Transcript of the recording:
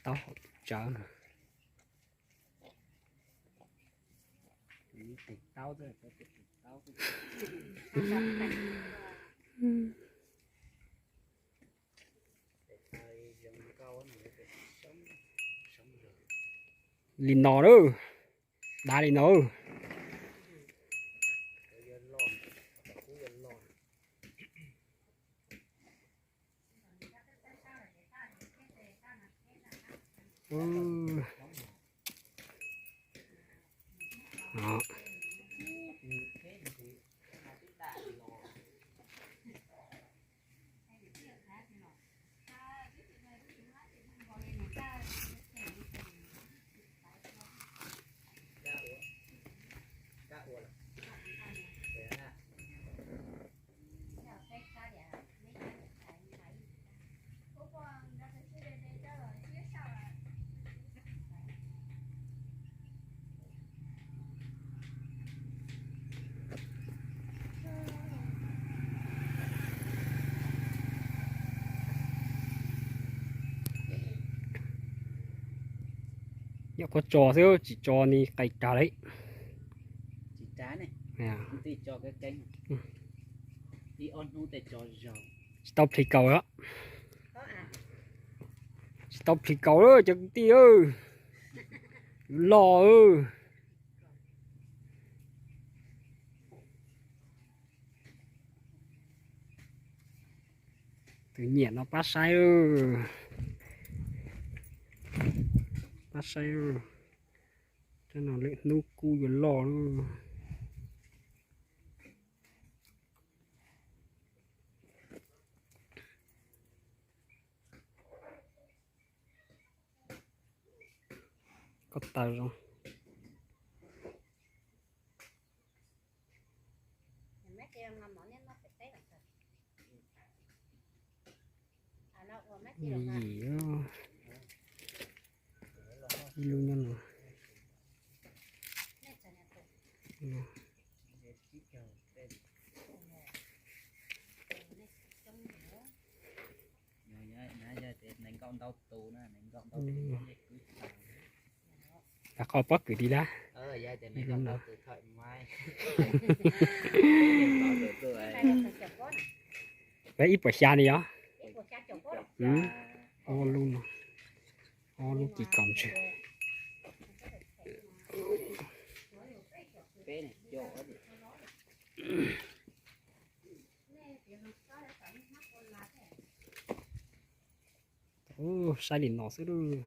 Taub hau tsawv no. Li no lawm, dav li no. Nyuam qhuav tso xwb, tsis tso ni qais tag li. Tsis tau plhis kaus, tsis tau plhis kaus lawm cov kwv tij. Yuav loj. Tus nyiam no pab saib, pab saib. Cov no lwm hnub kuj yuav loj lawm. Koj taw zoo. Yim, ib lub nyob no. Qhov pob kws li lawm. Ib puas xya ni yog. Ob lub no, ob lub ci kaus ntswg. Saib li no xwb.